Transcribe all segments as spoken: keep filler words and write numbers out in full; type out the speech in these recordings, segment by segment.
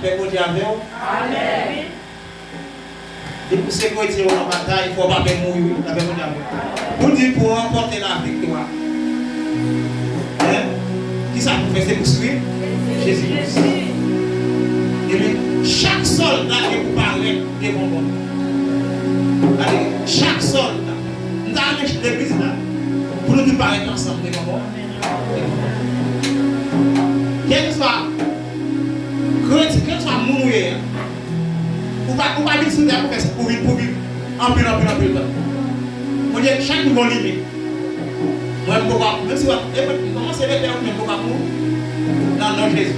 Lapè Bondye avè w. Amèn. Depi w se kretyen ou nan batay, fò w pa pè mouri, wi. Lapè Bondye avè w. Pou di pou w ranpòte laviktwa. Hein? Kisa pou w fè? Se pou swiv Jezi Kris. Ebyen, chak sòlda gen pou parèt devan bò. Gade, chak sòlda. M ta renmen legliz la pou nou tout parèt ansanm devan bò. Kèlkeswa kretyen, kèlkeswa moun ou ye a, ou pa, ou pa vin sou tè a pou fè sa, pou vin, pou viv anpil, anpil, anpil tan. Bondye, chak moun gon limit. Mwen, m poko ap, menm si w ap, e mwen, kòmanse repè ou, men m poko ap mouri. Nan non Jezi.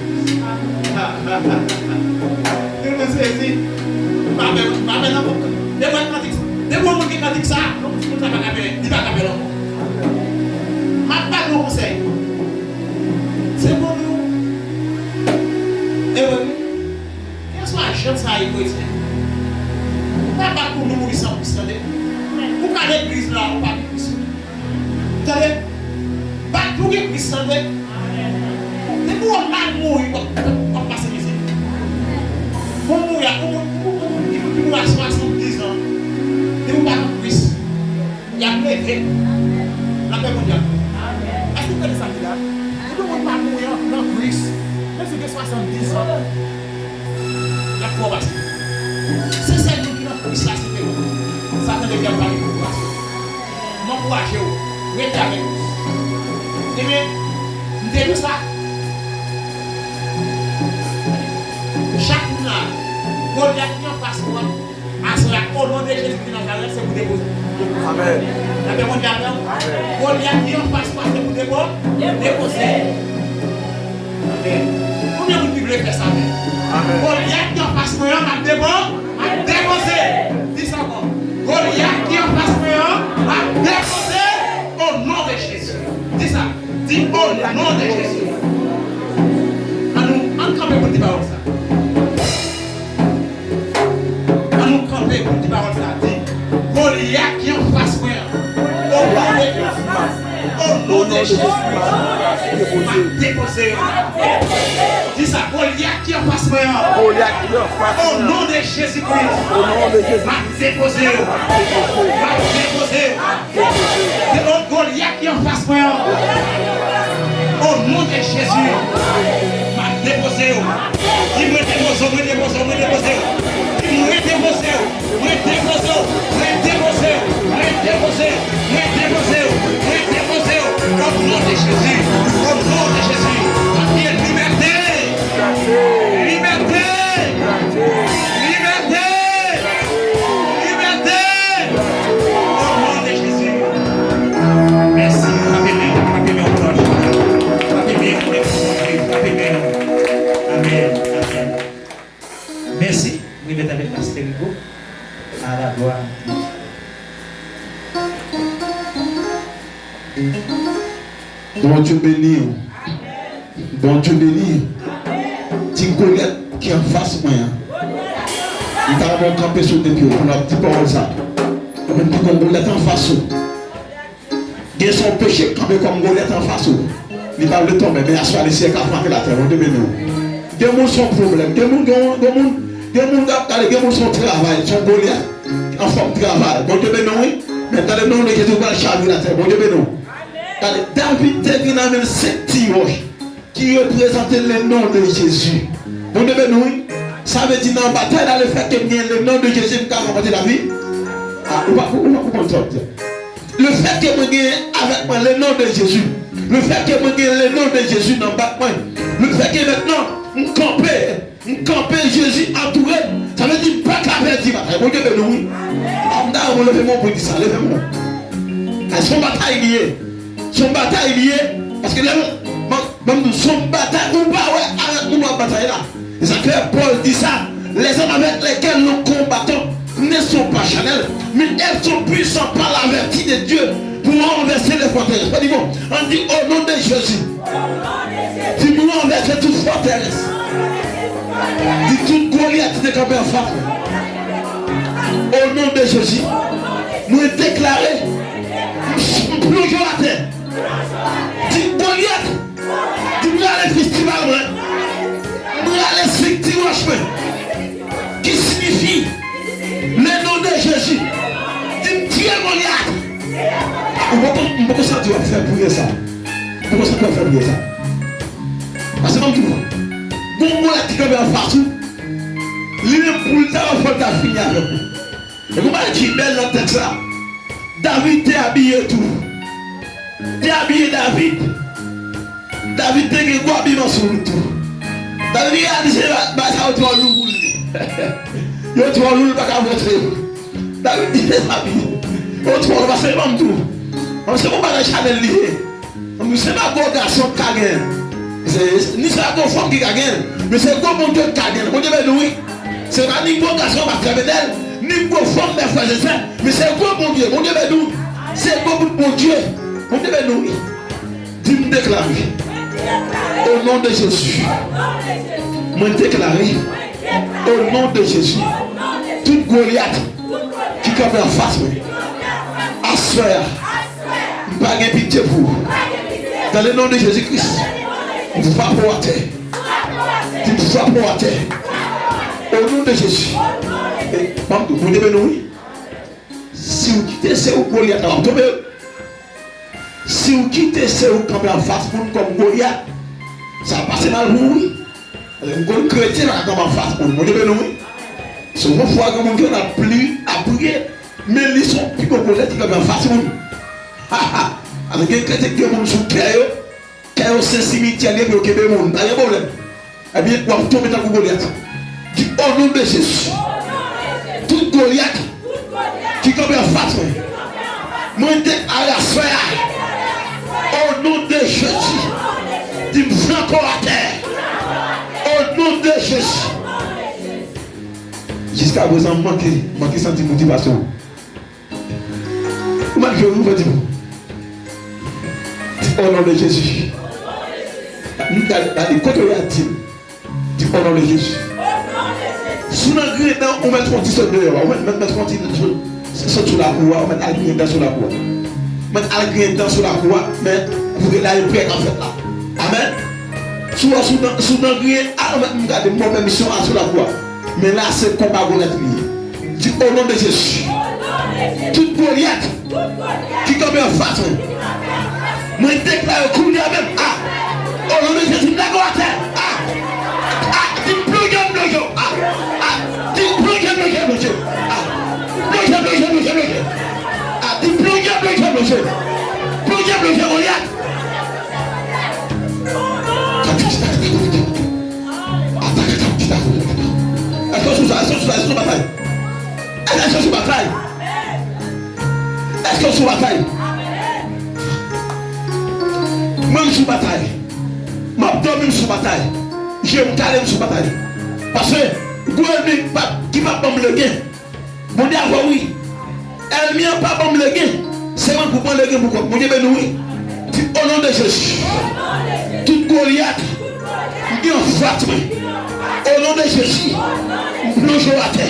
Tout moun sezi. M pa pè, m pa pè nan pòt. Depi w wè kantik, depi yon moun gen kantik sa, non, moun sa pa ka pè, li pa ka pè ankò. M ap ba nou yon konsèy. Se pou nou. E wi. Kèlkeswa jan sa ye kretyen, pa bat pou nou mouri san Kris, tande. Ou ka legliz la, ou pa gen Kris. Tande. Bat pou gen Kris, tande. Depi w mal mouri, w ap, w ap pase mizè. Bon mouri a, bon moun, bon moun, bon moun ki, ki mouri a swasanndiz an. Depi w pa gen Kris. Y ap leve. Lapè Bondye avè w. Èske w tande sa m di la? Pou yon moun pa mouri an, nan Kris, menm si w gen swasanndiz an, y ap fè w pase. Se sèl moun ki nan Kris la, se te ou. Satan depi ap pale pou w pase. M ankouraje w, rete avèk Kris. Ebyen, m te di w sa. Chak moun la, Golyat ki anfas ou an, aswè a, o non de Jezi ki Nazarèt, se pou depoze. Amèn. Lapè Bondye avè w. Amèn. Golyat ki anfas ou an, se pou depo-, depoze. Amèn. Konbyen moun ki vle fè sa menm? Amèn. Golyat ki anfas mwen an, m ap depo-, m ap depoze. Di sa ankò. Golyat ki anfas mwen an, m ap depoze o non de Jezi. Di sa. Di o non de Jezi. Ann nou, ann kanpe pou n di pawòl sa. Ann nou kanpe pou n di pawòl sa a. Di, Golyat ki anfas mwen an, o non de Jezi, o non de Jezi, m ap depoze yo. Di sa, Golyat ki anfas mwen an, Golyat ki anfas mwen an, o non de Jezi Kris, o non de Jezi, m ap depoze yo. M ap depoze yo. Devan Golyat ki anfas mwen an, o non de Jezi, m ap depoze yo. Di, mwen depoze w, mwen depoze w, mwen depoze w. Di, mwen depoze w, mwen depoze w, mwen depoze w, mwen depoze w, mwen depoze w, mwen depoze w, o non de Jezi, o non de Jezi. Paske libète, libète, libète, libète, o non de Jezi. Mèsi. Frape men, frape men yon lòt. Frape men, frape men, frape men. Amèn, amèn. Mèsi. M remèt avèk Pastè Rigo. A la glwa. Bondye beni w. Bondye beni w. Di, Golyat ki anfas mwen an. M ta renmen w kanpe sou de pye w pou n ap di pawòl sa. Ou menm ki gon Golyat anfas ou. Gen sa yon peche k kanpe kòm Golyat anfas ou. Li pa vle tonbe, men aswè a, li Senyè k ap frape latè. Bondye beni w. Gen moun se yon pwoblèm. Gen moun, gen, gen moun, gen moun k ap gade, gen moun se yon travay, se yon Golyat an fòm travay. Bondye beni w, wi. Men tande non de Jezi, ou pral chavire atè. Bondye beni w. Gade, David te gen nan men l senk ti wòch ki reprezante le non de Jezi. Bondye beni w, wi. Sa vle di nan batay la, lefètke m gen le non de Jezi, m ka ranpòte lavi. A, ou pa, ou pa konprann sa w ap di. Lefètke mwen gen avèk mwen le non de Jezi, lefètke mwen gen le non de Jezi nan bak mwen, lefètke mentnan m kanpe, m kanpe, Jezi antoure m, sa vle di m pa ka pèdi batay. Bondye beni w, wi. A, m ta renmen w leve men w pou di sa, leve men w. A, se yon batay li ye. Se yon batay li ye. Paske lè, ban, ban m di w, se yon batay ou pa wè avèk moun w ap batay la. E sa k fè Pòl di sa, les armes avec lesquelles nous combattons ne sont pas charnelles, mais elles sont puissantes par la vertu de Dieu pour renverser les forteresses. Fò di bon, ann di, au nom de Jésus. Di, nou ranvèse tout fòtèrès. Di, tout Golyat ki te kanpe anfas mwen. Au nom de Jésus. Mwen deklare, m, m plonje w atè. Di, Golyat, di, m rale festival mwen. M rale se Ti wòch mwen, ki siyifi, le non de Jezi, di m tiye Golyat. Ou poko, m poko santi w ap fè priyè sa. M poko santi w ap fè priyè sa. Paske ban m di w, gon Golyat ki kanpe anfas ou, li menm pou l ta wè fò l ta fini avèk ou. E gon bagay ki bèl nan tèks la, David te abiye tou. Te abiye David. David te gen gwo abiman sou li tou. David reyalize bagay sa yo twò lou pou li. Yo twò lou, li pa ka pote yo. David te dezabiye. Yo twò lou, paske ban m di w, ban m se bon bagay chanèl li ye. Ban m di w, se pa gwo gason k ka genyen. Se, ni se pa gwo fanm ki ka genyen. Men se gwo Bondye ki ka genyen. Bondye beni w wi. Se pa ni gwo gason pastè Bedèl, ni gwo fanm mè frè e sè, men se gwo Bondye, Bondye beni w. Se gwo bout Bondye, Bondye beni w wi. Di m deklare, o non de Jezi, mwen deklare, o non de Jezi, tout Golyat ki kanpe anfas mwen, aswè a, m pa gen pitye pou ou. Dans le nom de Jésus-Christ, m frape w atè. Di m frape w atè. O non de Jezi. E, ban m di w, Bondye beni w wi. Si w kite se ou Golyat la w ap tonbe. Si w kite se ou kanpe anfas moun kòm Golyat, sa ap pase mal pou ou wi. Paske m konn kretyen pa ka kanpe anfas moun. Bondye beni w wi. Se yon fwa gen moun ki konn ap pli, ap priye, men li se yon pi gwo Golyat ki kanpe anfas moun. Ha ha. Paske gen kretyen ki gen moun sou kè yo. Kè yo se simityè li ye pou yo kenbe moun, pa gen pwoblèm. Ebyen, w ap tonbe tankou Golyat. Di, o non de Jezi, tout Golyat ki kanpe anfas mwen, mwen deklare aswè a, o non de Jezi, di m flanke w atè. O non de Jezi. Jiskaprezan, m manke, m manke santi motivasyon. Ou mèt jwe, ou fè di m. Di, o non de Jezi. Gade, gade, kote w ye a, di m. Di, o non de Jezi. Si w nan griyen dan, ou mèt fè yon ti sot deyò a. Ou mèt, mèt, mèt fè yon ti sot, sot sou lakou a. Ou mèt al griyen dan sou lakou a. Ou mèt al griyen dan sou lakou a. Men, pou ke la e prè k ap fèt la. Amèn. Si w, si w nan, si w nan griyen, a, ou mèt, m gade, m ba w pèmisyon al sou lakou a. Men la, se konba Golyat li ye. Di, o non de Jezi. Tout Golyat ki kanpe anfas mwen, mwen deklare kounye a menm, a, o non de Jezi, m lage w atè, a, a, di m plonje, m plonje w, a, a, di m plonje, plonje, plonje, a, plonje, plonje, plonje, plonje, a, di m plonje, plonje, plonje, plonje, plonje, Golyat. Èske w sou sa? Èske w sou sa? Èske w sou batay? Èske w sou batay? Èske w sou batay? Mwen, m sou batay. M ap dòmi, m sou batay. Je m kale, m sou batay. Paske gwo ènmi ki p ap ban m legen. Bondye avè w wi. Ènmi an pa ban m legen. Se mwen pou pran legen pou kò m. Bondye beni w wi. Di, o non de Jezi. Tout Golyat ki anfas mwen, o non de Jezi, m plonje w atè.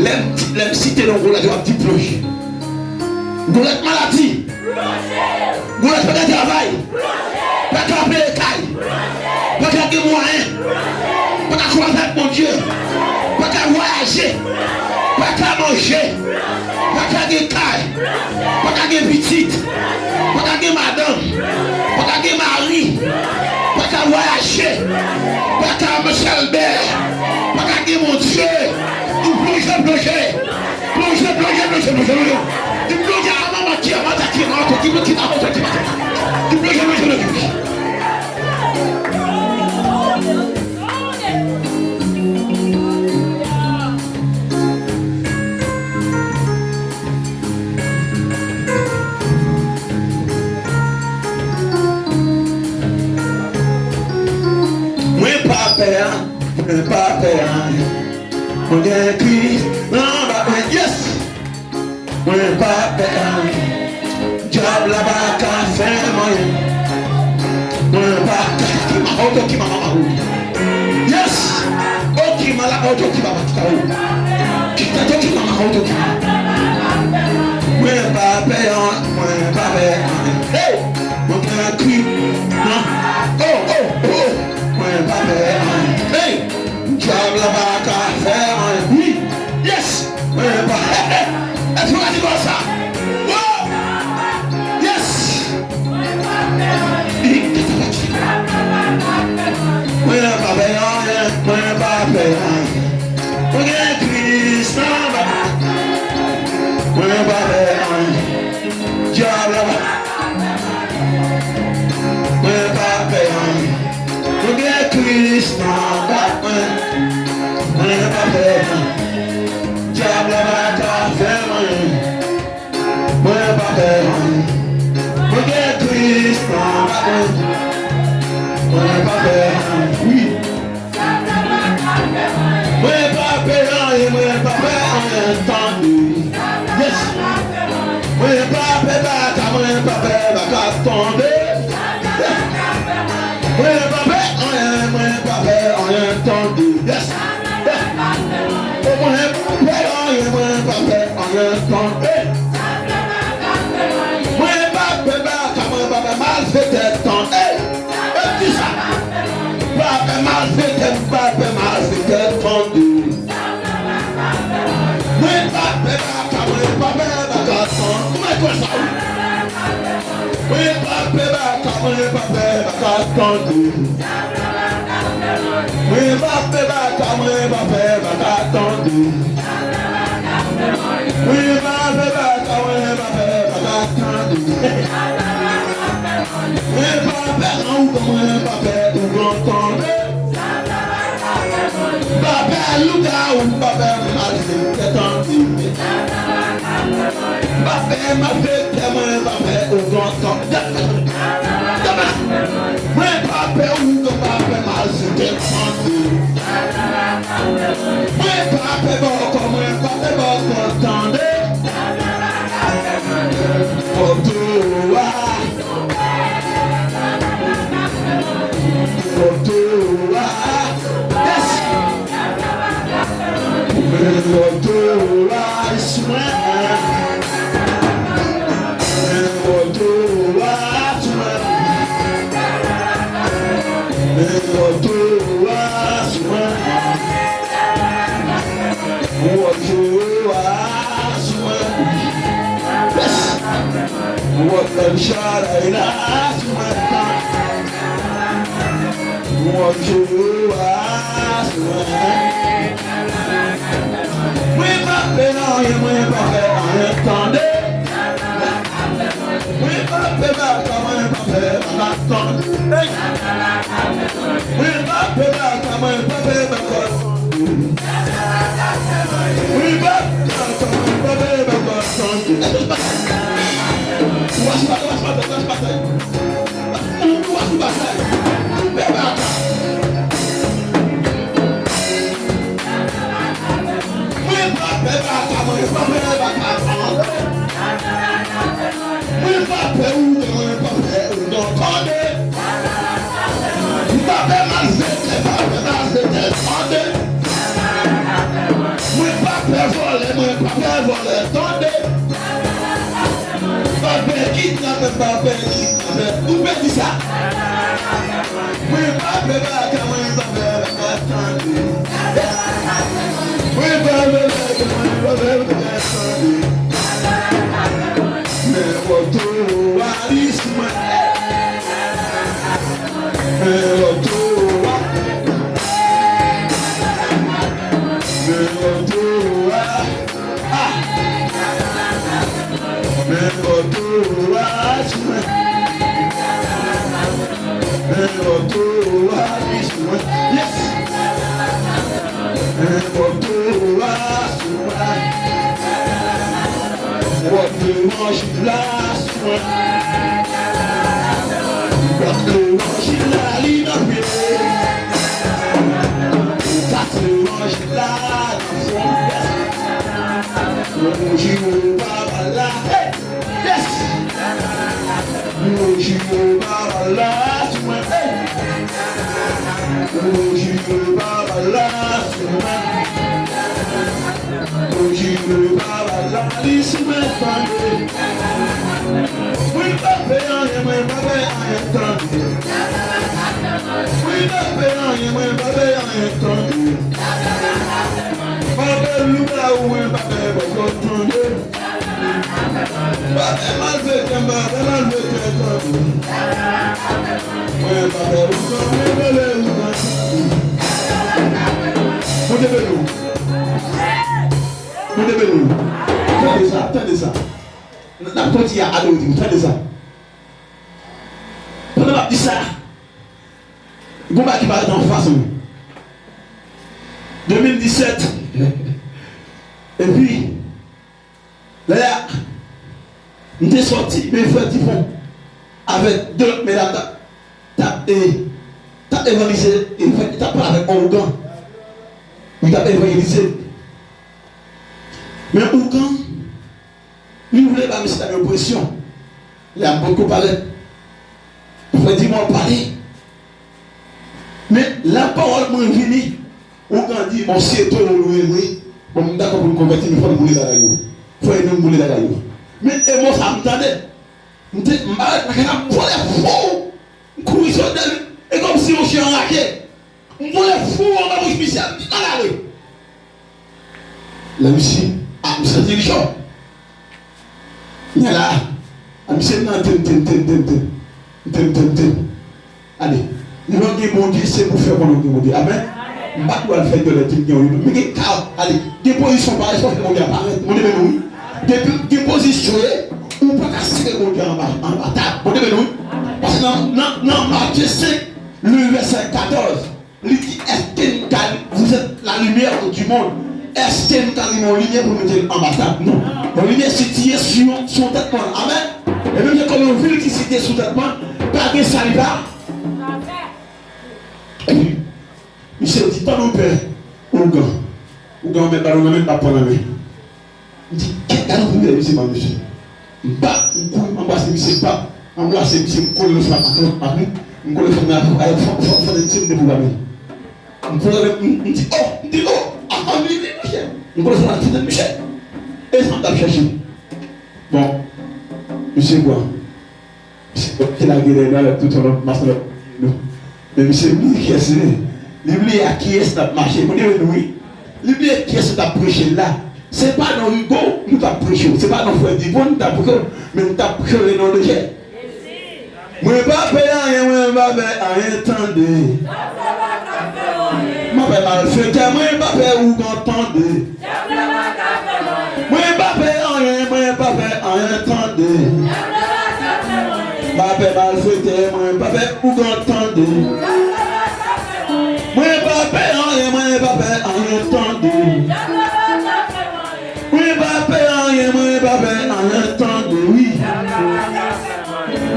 Lè m, lè m site non Golyat, w ap di plonje. Golyat maladi. Golyat pa ka travay. Pa ka peye kay. Pa ka gen mwayen. Pa ka kwaze ak Bondye. Pa ka vwayaje. Pa ka manje. Pa ka gen kay. Pa ka gen pitit. Pa ka gen madanm. Pa ka gen mari. Pa ka vwayaje. Pa ka manje albè. Pa ka gen Bondye. Ou plonje, plonje. Plonje, plonje, plonje, plonje, plonje. Di plonje a mama ki a mata ki a mato ki ki a mato ki a mato. Di plonje, plonje, plonje. Mwen pa pè a, mwen pa pè a. Mwen gen Kris anba mwen, yes! Mwen pa pè anyen. Dyab la pa ka fè m anyen. Mwen pa pè. Kima, oto kima mama ou. Yes! O kima la, oto kima makita ou. Kita to kima mama oto kima. Mwen pa pè anyen, mwen pa pè anyen. Hey! Mwen gen Kris nan. Oh, oh, oh! Mwen pa pè anyen. Hey! Mwen pa pè anyen. Mwen gen Kris nan bak mwen. Mwen pa pè anyen. Dyab la pa. Mwen pa pè anyen. Mwen gen Kris nan bak mwen. Mwen pa pè anyen. Dyab la pa ka fè m anyen. Mwen pa pè anyen. Mwen gen Kris nan bak mwen. Mwen pa pè anyen. Wi. Mwen pa pè anyen, mwen pa pè anyen, tande. Yes. Mwen pa pè baka, mwen pa pè baka, tande. Yes. Mwen pa pè anyen, mwen pa pè anyen, tande. Yes. Yes. Mwen pa pè anyen, mwen pa pè anyen, tande. Mwen pa pè baka, mwen pa pè malfektè, tande. E kisa? Pa pè malfektè, pa pè malfektè, tande. Mwen pa pè baka, mwen pa pè baka, tande. Ou mèt kwè sa, wi. Mwen pa pè baka, mwen pa pè baka, tande. Mwen pa pè baka, mwen pa pè baka, tande. Mwen pa pè baka, mwen pa pè baka, tande. Mwen pa pè ougan, mwen pa pè ougan, tande. Pa pè lougawou, pa pè malfektè, tande. Pa pè malfektè, mwen pa pè ougan, tande. Mwen pa pè ougan, pa pè malfektè, tande. Mwen pa pè bòkò, mwen pa pè bòkò, tande. Otowa. Otowa. Yes. Otowa sou mwen. Otowa sou mwen. Otowa sou mwen. Wòt Jewova sou mwen. Yes. Wòt El Shaddai la sou mwen. Wòt Jewova sou mwen. Mwen pa pè anyen, mwen pa pè anyen, tande. Mwen pa pè baka, mwen pa pè baka, tande. Hey! Mwen pa pè baka, mwen pa pè baka. Mwen pa pè baka, mwen pa pè baka, tande. Ou pa sou batay, ou pa sou batay, ou pa sou batay. Ou pa sou batay. Ou pè baka. Mwen pa pè baka, mwen pa pè baka. Mwen pa pè ou, mwen pa pè ou, non, tande. M pa pè malfektè, pa pè malfektè, tande. Mwen pa pè vòlè, mwen pa pè vòlè, tande. Pa pè kidnapè, pa pè kidnapè. Ou pè di sa? Mwen pa pè baka, mwen pa pè baka, tande. Mwen pa pè baka, mwen pa pè baka, tande. Men woto a li sou mwen. Men woto a. Men woto a. Ah! Men woto a sou mwen. Men woto a li sou mwen. Yes! Men woto a sou mwen. Wòt levanjil la sou mwen. Wòt levanjil la li nan pye. Kat levanjil la nan fwon. Louanj Jewova la. Hey! Yes! Louanj Jewova la sou mwen. Hey! Louanj Jewova la sou mwen. Louanj Jewova la li sou mwen, tande. Mwen pa pè anyen, mwen pa pè anyen, tande. Mwen pa pè anyen, mwen pa pè anyen, tande. Pa pè lougawou, mwen pa pè bòkò, tande. Pa pè malfektè, pa pè malfektè, tande. Mwen pa pè ougan, mwen pa pè ougan, tande. Bondye beni w. Bondye beni w. Tande sa, tande sa. N ap kontinye adore Bondye, tande sa. Pandan m ap di sa, gon bagay ki parèt anfas mwen. De mil disèt. Epi, lè a, m te sòti, men frè Dipon avèk de lòt medam t ap, t ap, e, t ap evangelize, e, t ap pale avèk yon ougan. Li t ap evanjelize. Men ougan, li vle ba mesye dam yo presyon. Lè a m potko parèt. Frè Dipon ap pale. Men, lè pawòl mwen vini, ougan di, bon, si se towo nou ye vre, bon, m dakò pou nou konvèti, men fò nou boule bagay yo. Fò nou boule bagay yo. Men, e mo sa m tande. M te, m parèt nan kay la, m vole fou. M kouri sot de li. E kòmsi yon chen anrake. M vole fou anba bouch misye, m di, "Al ale." Lè misye, a, m santi li cho. Kounye a la, a, misye nan ten, ten, ten, ten, ten. Ten, ten, ten. Ale. Lè w gen Bondye, se pou fè konnen w gen Bondye. Amèn. M pa t dwe al fè dyòlè di m gen yon, men gen ka, ale. Gen pozisyon parèt, fò fè Bondye aparèt. Bondye beni w, wi. Gen, gen pozisyon ye, ou pa ka sere Bondye anba, anba tab. Bondye beni w, wi. Paske nan, nan, nan Matye senk, le vèsè katòz, li di, èske n ka, vous êtes la lumière du monde? Èske n ka limen yon limyè pou mete l anba tab? Non. Yon limyè sitiye sou yon, sou yon tèt mòn. Amèn. E menm jan kòm yon vil ki sitiye sou tèt mòn, pa gen sa li pa. Epi, misye di, "Tann ou pè, ougan." Ougan, mèt balon nan men, l pa pran nan men. M di, "Kèt, gade yon premye misye, man, mesye." M pa, m kouri, m anbrase misye, m pa, m anbrase misye, m kole nan fòt ak li, m kole fòt nan, fò, fò, fò, misye, m depoze men. M kole, m, m di, "Oh!" M di, "Oh! Ah, ah, wi, wi, mesye." M kole fòt ak misye. E sa m t ap chèche. Bon, misye pran. Misye te lage dèyè nou avèk tout yon lòt mas lòt nou. Men misye bliye kiyès li ye. Li bliye ak kiyès n ap mache. Bondye beni nou, wi. Li bliye kiyès nou t ap preche l la. Se pa non Rigo nou t ap preche w. Se pa non frè Dipon nou t ap preche w. Men nou t ap preche w le non de Jezi. Mwen pa pè anyen, mwen pa pè anyen, tande. M pa pè malfektè, mwen pa pè ougan, tande. Mwen pa pè anyen, mwen pa pè anyen, tande. M pa pè malfektè, mwen pa pè ougan, tande. Mwen pa pè anyen, mwen pa pè anyen, tande. Mwen pa pè anyen, mwen pa pè anyen, tande, wi.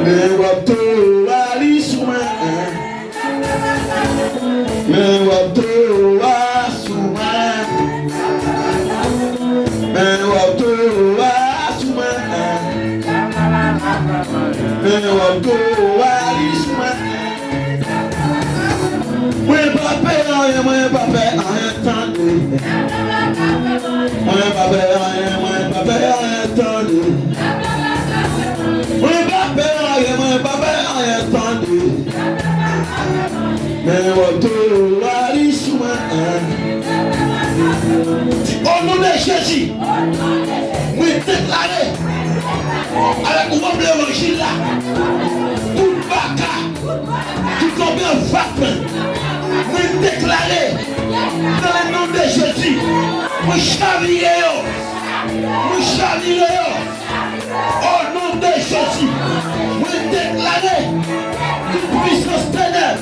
Men w ap towo a li sou mwen. Men w ap towo a sou mwen. Men w ap towo a sou mwen. Men w ap towo a li sou mwen. Mwen pa pè anyen, mwen pa pè anyen, tande. Mwen pa pè anyen, mwen pa pè anyen, tande. Mwen pa pè anyen, mwen pa pè anyen, tande. Men w ap towo a li sou mwen. Di, o non de Jezi, mwen deklare, avèk wòb levanjil la, tout baka, tout anpil vag, mwen deklare, nan le non de Jezi, mwen chavire yo. Mwen chavire yo. O non de Jezi, mwen deklare tout pwisans tenèb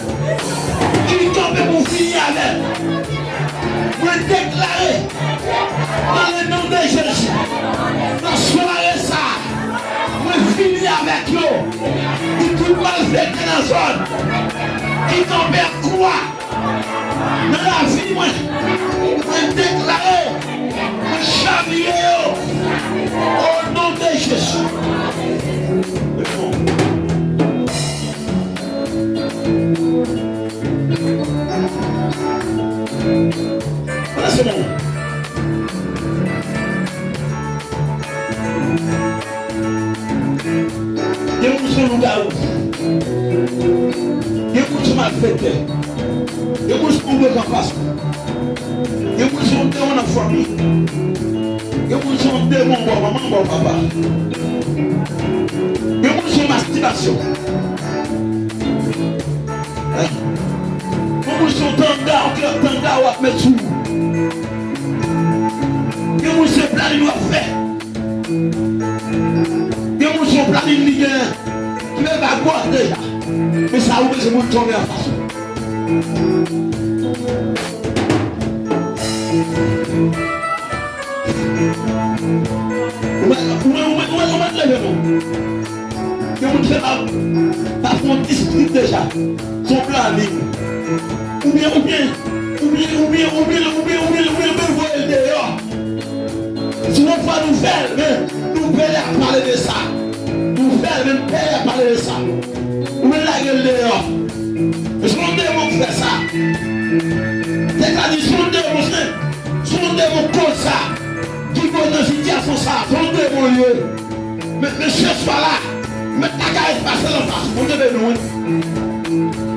ki kanpe pou fini avè m. Mwen deklare, nan le non de Jezi, nan sware sa a, mwen fini avèk yo. Pou tout malfektè nan zòn ki kanpe ak kou a nan lavi mwen, mwen deklare, mwen chavire yo. O non de Jezi. Voilà, c'est bon. Gen moun se lougawou. Gen moun se malfektè. Gen moun se yon brèk anfas. Gen moun se yon demon nan fanmi. Gen moun se yon demon bò manman, bò papa. Gen moun se yon mastibasyon. Gen moun se yon tanga, yon klèb tanga w ap met sou ou. Ou bezwen pou l tonbe anfas ou. Ou wè, ou wè, ou wè, ou wè, ou wè, leve non. Gen moun ki fè pa, pa fè yon dispit deja. Se yon planin. Oubyen, oubyen, oubyen, oubyen, oubyen, oubyen, oubyen, oubyen, oubyen voye l deyò. Si yon fwa nou fè l, men nou pè a pale de sa. Nou fè l, men pè a pale de sa. Ou vin lage l deyò. Men se yon demon k fè sa. Tèks la di se yon demon, se, se yon demon k koz sa. Ki koz nan sitiyasyon sa, se yon demon l ye. Men, men se swa la, mèt la ka efase l anfas ou. Bondye beni w, wi.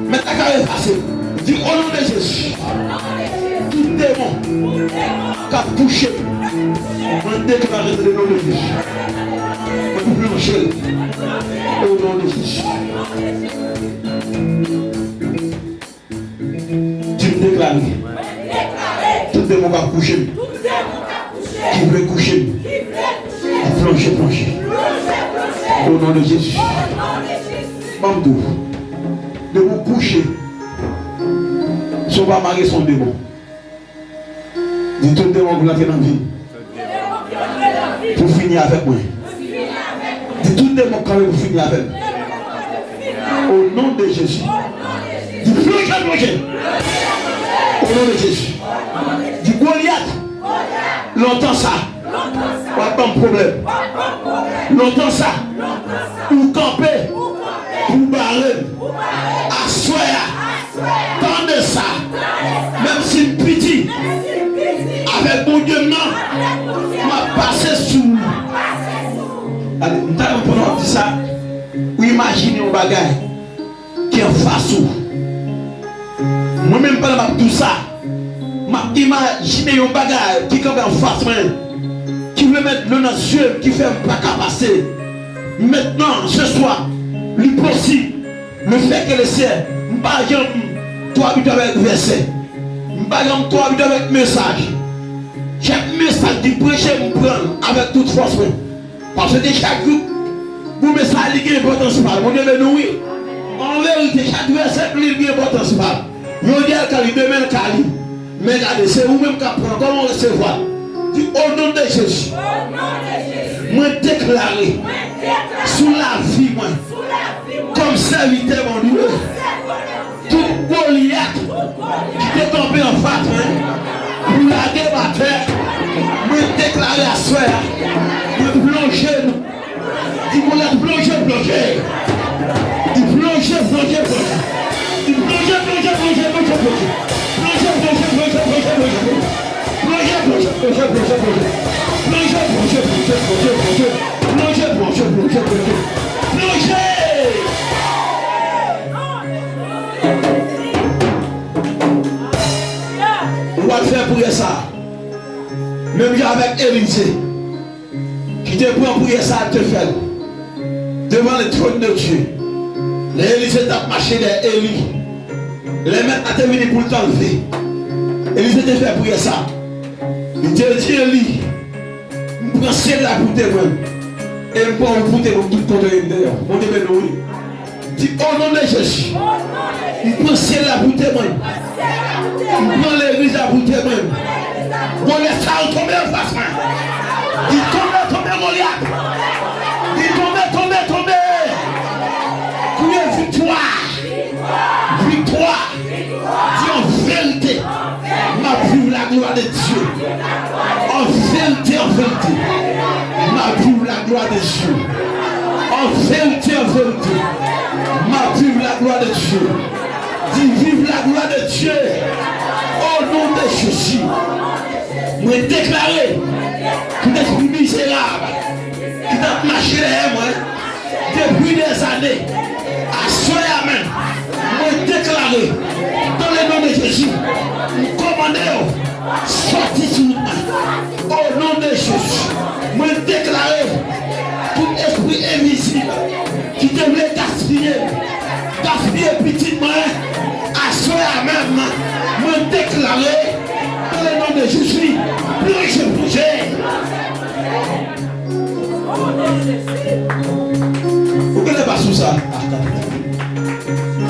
Mèt la ka efase l. Di, o non de Jezi. Tout demon k ap kouche m, mwen deklare nan non de Jezi. Mwen planche l. O non de Jezi. Di m deklare. Tout demon k ap kouche m, ki vle kouche m, plonje, plonje. O non de Jezi. Ban m di w, depi w kouche, si w pa mare, se yon demon. Di tout demon ki rantre nan vi m pou fini avèk mwen. Di tout demon k kanpe pou fini avè m. O non de Jezi. Di plonje, plonje. O non de Jezi. Di Golyat, lontan sa w ap ban m pwoblèm. Lontan sa ou kanpe pou bare m. Aswè a, tande sa. Menm si m piti, avèk Bondye m nan, m ap pase sou ou. Gade, m ta renmen pandan w ap di sa, ou imajine yon bagay ki anfas ou. Mwen menm, pandan m ap di w sa, m ap imajine yon bagay ki kanpe anfas mwen, ki vle met dlo nan zye m, ki fè m pa ka pase. Mentnan, se swa, li posib, le fè ke le sè, m pa janm twò abitye avèk vèsè. M pa janm twò abitye avèk mesaj. Chak mesaj ki preche, m pran l avèk tout fòs mwen. Paske chak jou, bon mesaj li gen enpòtans pa l. Bondye beni w, wi. An verite, chak vèsè li gen enpòtans pa l. Jodi a l ka li, demen l ka li. Men gade, se ou menm k ap pran. Kòman w resevwa l? Di, o non de Jezi, mwen deklare sou lavi mwen, kòm sèvitè Bondye, tout Golyat ki te kanpe anfas mwen pou lage m atè, mwen deklare aswè a, mwen plonje nou. Di Golyat, plonje, plonje. Di plonje, plonje, plonje. Di plonje, plonje, plonje, plonje, plonje. Plonje, plonje, plonje, plonje, plonje. Plonje, plonje, plonje, plonje, plonje. Plonje, plonje, plonje, plonje, plonje, plonje. Plonje, plonje, plonje, plonje. Plonje! Ou al fè priyè sa. Menm jan avèk Elize. Ki te pran priyè sa, te fè l devan le trône de Dieu. Lè Elize t ap mache dèyè Eli, lè mèt la te vini pou l t anlve, Elize te fè priyè sa. Li te di Eli, m pran syèl la pou temwen, e m pran ou pou temwen tout kote m deyò. Bondye beni w, wi. Di, o non de Jezi, m pran syèl la pou temwen. M pran legliz la pou temwen. Golyat sa yo tonbe anfas mwen. Di, tonbe, tonbe, Golyat. Di, tonbe, tonbe, tonbe. Kriye viktwa. Viktwa. Di, an verite, m ap viv la glwa de Dieu. An verite, an verite, m ap viv la glwa de Dieu. An verite, an verite, m ap viv la glwa de Dieu. Di, viv la glwa de Dieu. O non de Jezi, mwen deklare tout espri mizerab ki t ap mache dèyè mwen depi dèzane, aswè a menm, mwen deklare, dans le nom de Jésus, m kòmande yo sòti sou wout mwen. O non de Jezi, mwen deklare tout espri envizib ki te vle gaspiye, gaspiye pitit mwen, aswè a menm, mwen deklare, dans le nom de Jésus, plonje, plonje. Ou genlè pa sou sa. Ah, tanpri.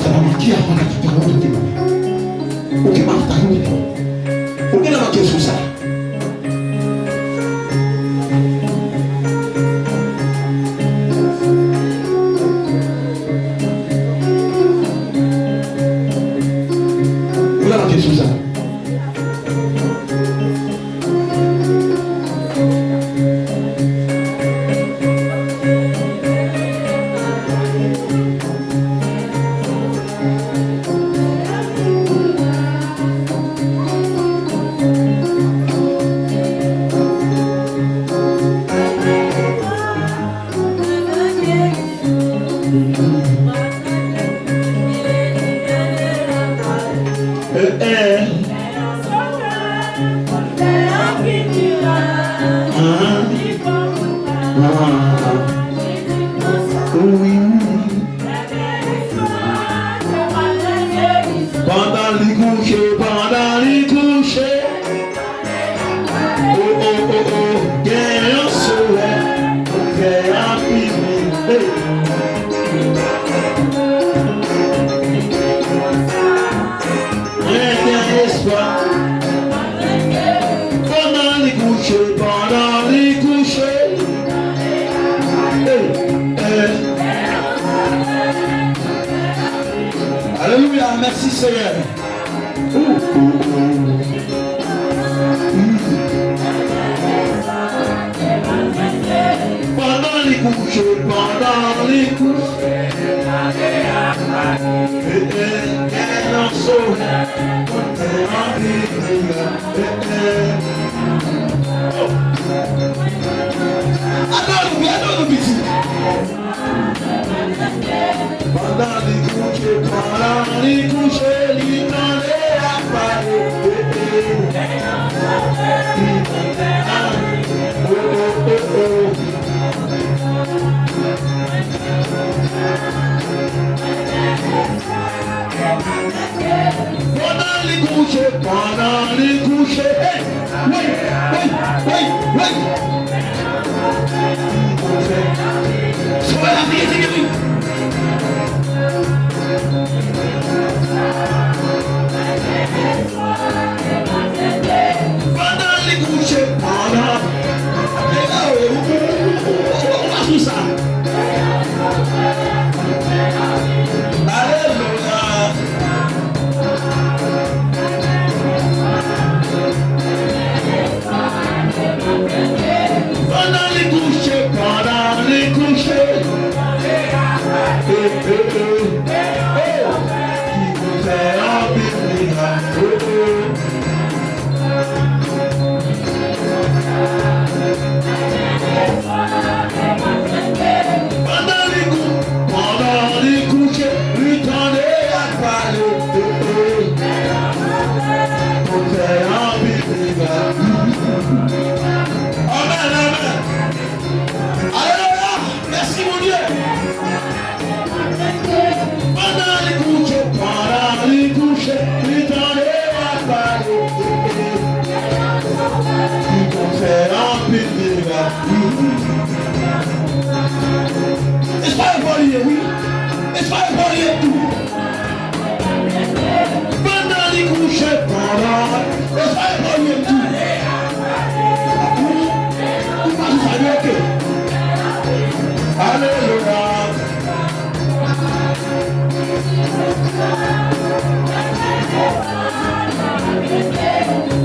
Sa pa Ki a kontakte mwen, ou te mande. Ou ki pa ta yon. Ou gen nan manke sou sa. Ou gen nan manke sou sa. Eh, eh. Ah. Ah. Oui, oui. Pandan li kouche, pandan li kouche. Oh, oh, oh, oh, gen yon solèy, kè a pi byen. Hey. Mwen gen espwa. Pandan li kouche, pandan li kouche. Hey, hey. Alelouya, mèsi Senyè. Ou, ou, ou. Pandan li kouche, pandan li kouche. Eh, eh, eh, nan somèy, mwen te anvi viv. Eh, eh. Oh. Adore nou, adore nou, pitit. Pandan li kouche, pandan li kouche, li tande y ap pale. Oh, oh, oh, oh. Pandan li kouche, pandan li kouche, hey! Wi, wi, wi, wi. Sovè a vini, vini, wi. Pandan li kouche, pandan. Hey, oh, ou, ou, ou, ou, ou, ou pa sou sa. Alelouya. Pandan li kouche, pandan li kouche. Eh, eh, eh. Oh. Ki pou fè anpil mirak. Oh, oh. Pandan li kou-, pandan li kouche, li tande y ap pale. Pou fè anpil dega. Amèn, amèn. Alelouya! Mèsi, Bondye! Pandan li kouche, pandan li kouche, li tande y ap pale. Li konn fè anpil mirak. Espwa e pa li ye, wi. Espwa e pa li ye tou. Pandan li kouche, pandan. Espwa e pa li ye tou. Ou, ou pa sou sa, li oke. Alelouya.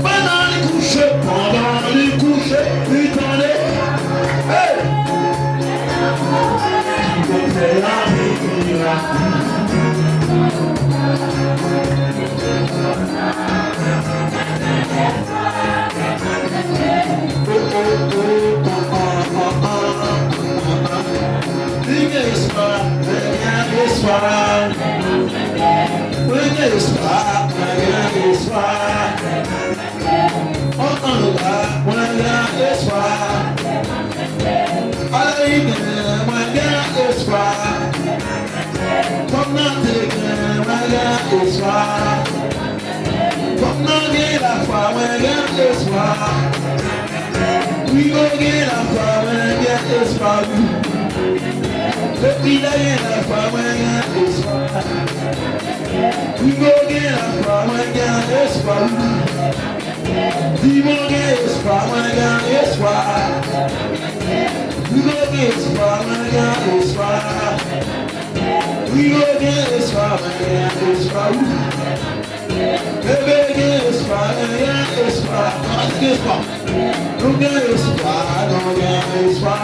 Pandan li kouche, pandan li kouche, li tande. Hey! Ki konn fè anpil mirak. Li gen espwa, mwen gen espwa. Mwen gen espwa, mwen gen espwa. Ann ann la, mwen gen espwa. Alayden, mwen gen espwa. Kòm nan te gen, mwen gen espwa. Kòm nan gen lafwa, mwen gen espwa. Wi, mwen gen lafwa, mwen gen espwa, wi. Depi lè gen lafwa, mwen gen espwa. Rigo gen espwa, mwen gen espwa, wi. Di mwen gen espwa, mwen gen espwa. Rigo gen espwa, mwen gen espwa. Rigo gen espwa, mwen gen espwa, wi. Bebe gen espwa, mwen gen espwa. Ann gen espwa. Nou gen espwa, nou gen espwa.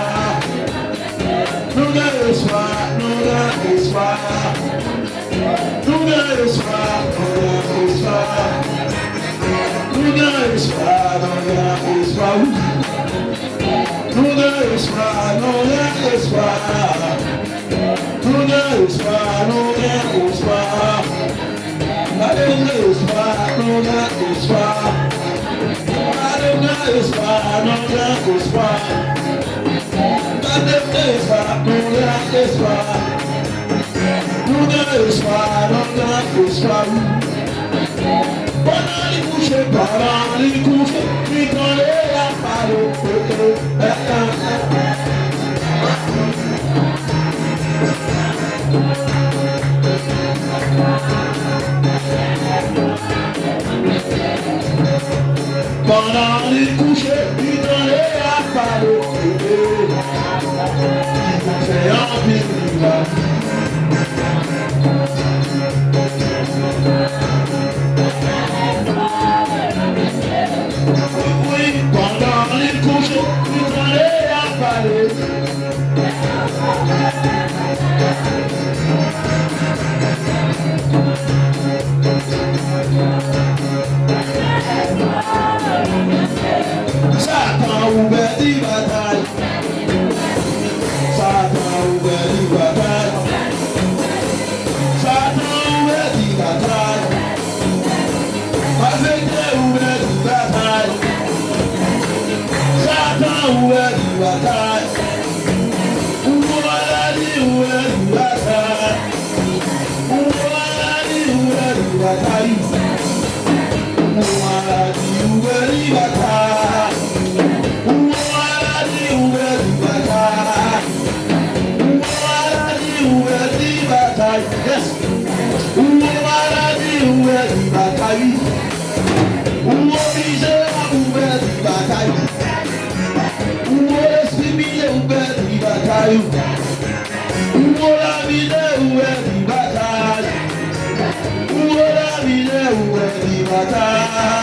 Nou gen espwa, nou gen espwa. Nou gen espwa, nou gen espwa. Nou gen espwa, nou gen espwa, wi. Nou gen espwa, nou gen espwa. Nou gen espwa, nou gen espwa. Gade m gen espwa, nou gen espwa. Gade m gen espwa, nou gen espwa. Gade m gen espwa, nou gen espwa. Nou gen espwa, nou gen espwa, wi. Pandan li kouche, pandan li kouche, li tande y ap pale. Pandan li kouche, li tande y ap pale. Ki konn fè anpil mirak. Wi, pandan li kouche, li tande y ap pale. Satan, ou pèdi batay. Satan, ou pèdi batay. Satan, ou pèdi batay. Malfektè, ou pèdi batay. Satan, ou pèdi batay. Ou maladi, ou pèdi batay. Ou maladi, ou pèdi batay. Ou maladi, ou pèdi batay. Ou maladi, ou pèdi batay. Ou maladi, ou pèdi batay. Yes. Ou maladi, ou pèdi batay. Ou mizerab, ou pèdi batay. Ou lespri mize, ou pèdi batay. Ou lamizè, ou pèdi batay. Ou lamizè, ou pèdi batay.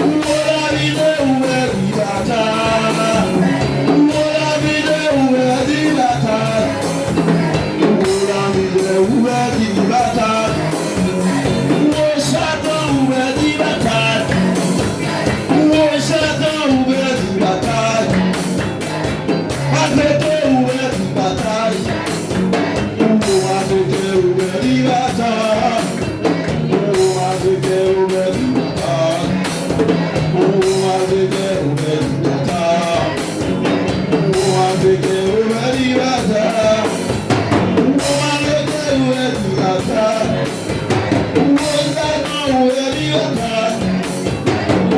Ou lamizè, ou pèdi batay. Ou lamizè, ou pèdi batay. Ou lamizè, ou pèdi batay. Ou Satan, ou pèdi batay. Ou Satan, ou pèdi batay. Malfektè, ou pèdi batay. Ou malfektè, ou pèdi batay. Ou malfektè, ou pèdi batay. Ou malfektè, ou pèdi batay. Ou malfektè, ou pèdi batay. Ou malfektè, ou pèdi batay. Ou Satan, ou pèdi batay. Ou Satan, ou pèdi batay. Ou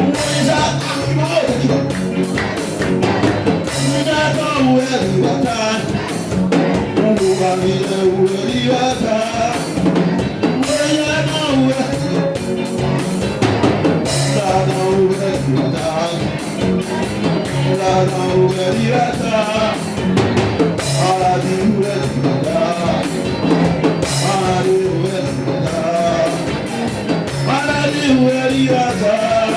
Satan, ou pèdi batay. Ou malfektè, ou pèdi batay. Ou Satan, ou pèdi batay. Satan, ou pèdi batay. Satan, ou pèdi batay. Maladi, ou pèdi batay. Maladi, ou pèdi batay. Maladi, ou pèdi batay.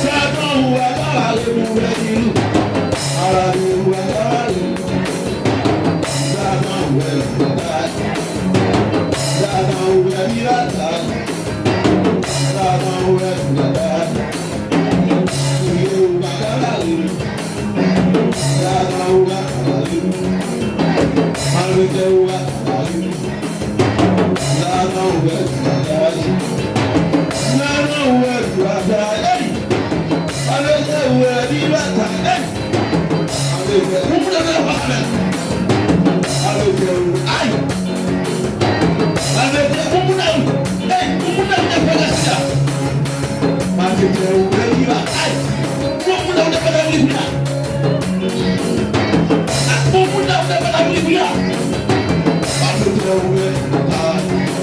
Satan, ou pèdi batay. Maladi, ou pèdi batay. Satan, ou pèdi batay. Satan, ou pèdi batay. Satan, ou pèdi batay. Kriye, ou pa ka bare m. Satan, ou pa ka bare m. Malfektè, ou pa ka bare m. Satan, ou pèdi batay. Satan, ou pèdi batay. Ey! Malfektè, ou pèdi batay. Ey! Malfektè, ou moun nan pa ka bare m. Malfektè, ou, ay! Malfektè, ou moun nan, ey, ou moun nan te fè gras la. Malfektè, ou pèdi batay. Ou moun nan te fè gras la. Ou moun nan te fè gras la. Malfektè, ou pèdi batay.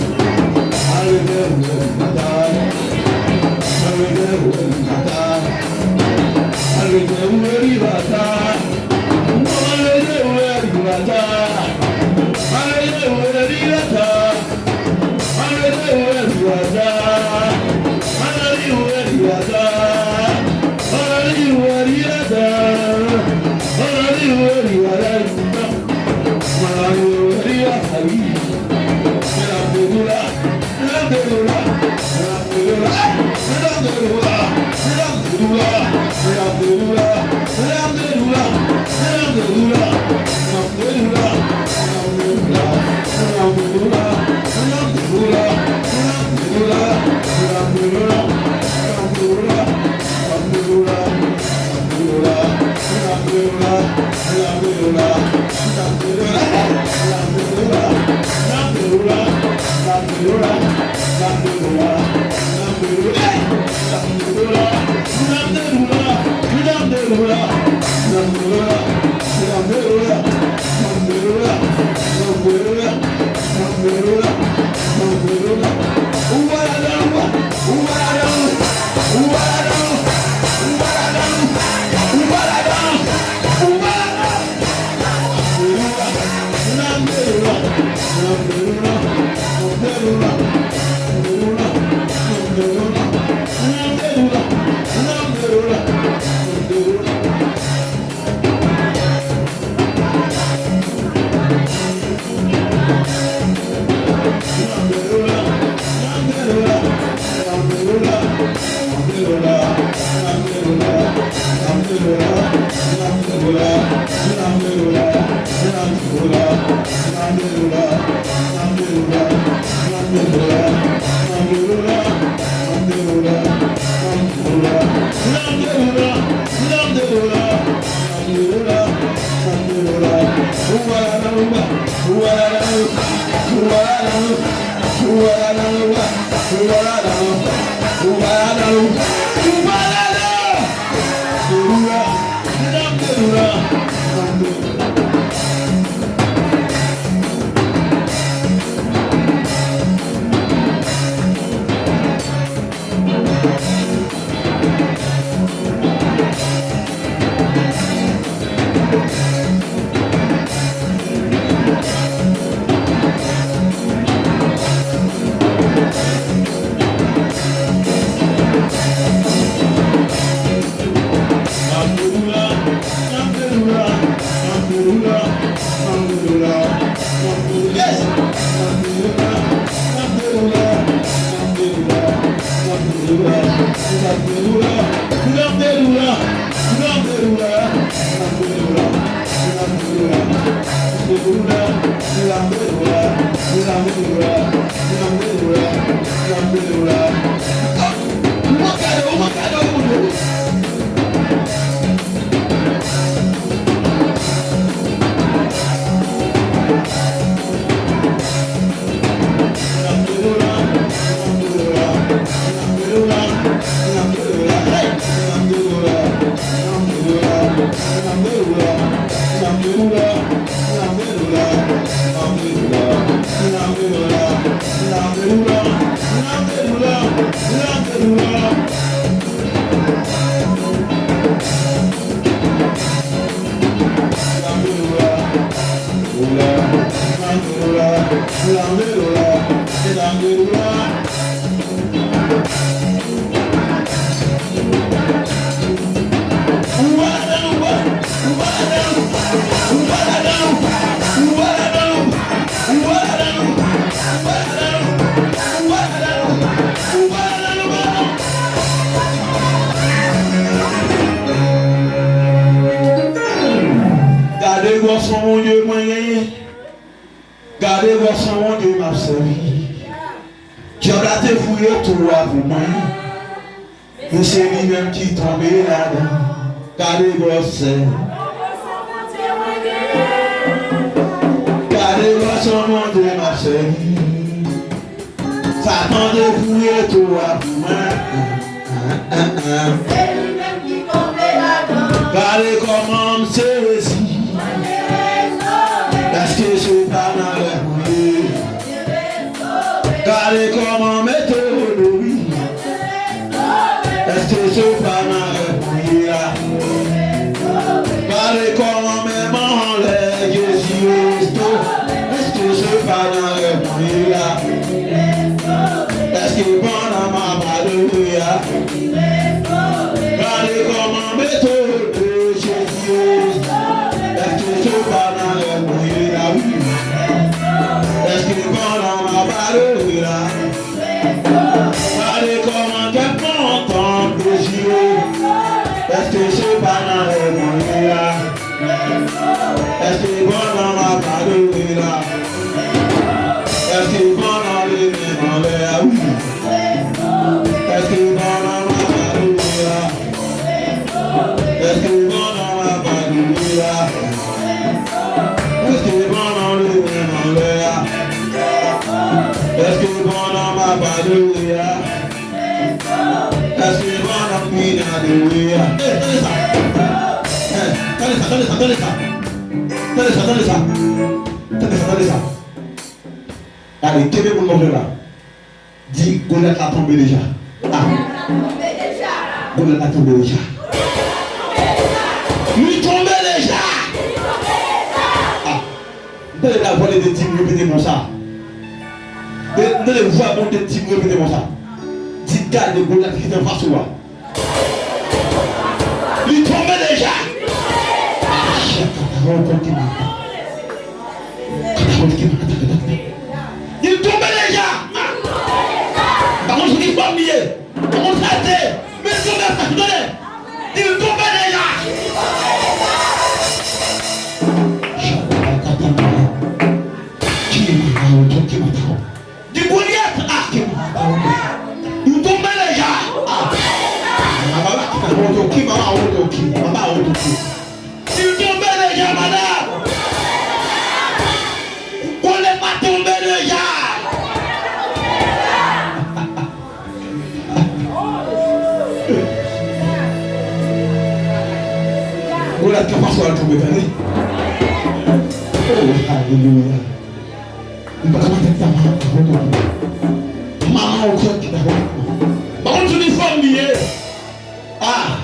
Gade gwòs yon Bondye mwen genyen. Gade gwòs yon Bondye m ap sèvi. Dyab la te fouye twou a pou mwen. Men se li menm ki tonbe ladan. Gade gwòsè. Gade gwòsè Bondye m ap sèvi. Satan te fouye twou a pou mwen. Gade kòman m sezi. Èske se pa nan rèv ou ye? Gade kòman mete w dori. Èske se pa nan rèv mwen ye a? Gade kòman men m anlè Jezi resto. Èske se pa nan rèv mwen ye a? Èske pandan m ap adore a? Gade kòman m etone Jezi resto. Èske se pa nan rèv mwen ye a? Wi. Èske pandan m ap adore a? Gade kòman kè m kontan dezire. Èske se pa nan rèv mwen ye a? Èske pandan m ap adore la? Èske pandan lemen m anlè a? Wi. Èske pandan m ap adore la? Èske pandan m ap adore la? Èske pandan lemen m anlè a? Èske pandan m ap adore a? Èske pandan m vin adore a? Eh, tande sa. Eh, tande sa, tande sa, tande sa. Tande sa, tande sa. Tande sa, tande sa. Gade, kenbe moun mòso la. Di, Golyat la tonbe deja. Ah. Golyat la tonbe deja. Li tonbe deja. Ah. M tande lavwa de Bondye di m repete mo sa. M tande vwa Bondye di m repete mo sa. Di, gade Golyat ki te anfas ou a. Li tonbe deja. Ah, shit, kata, kata, kata. Li tonbe deja. Ah. Pa konn sou ki fòm li ye. Pa konn sa l te ye. Men li tonbe, tande. Li tonbe deja. Shit, kata, kata. Ki mata, ki mata. Di Golyat, ah, ki mata. Li tonbe deja. Ah. Mama, ki mata, ki mata, ki mata. Li tonbe deja, madanm. Golyat pa tonbe deja. Golyat ka pa fè l tonbe, tande. Oh, alelouya. M pa ka mete sa, maman, maman, ou kwè ki ta. Pa konn sou ki fòm li ye. Ah.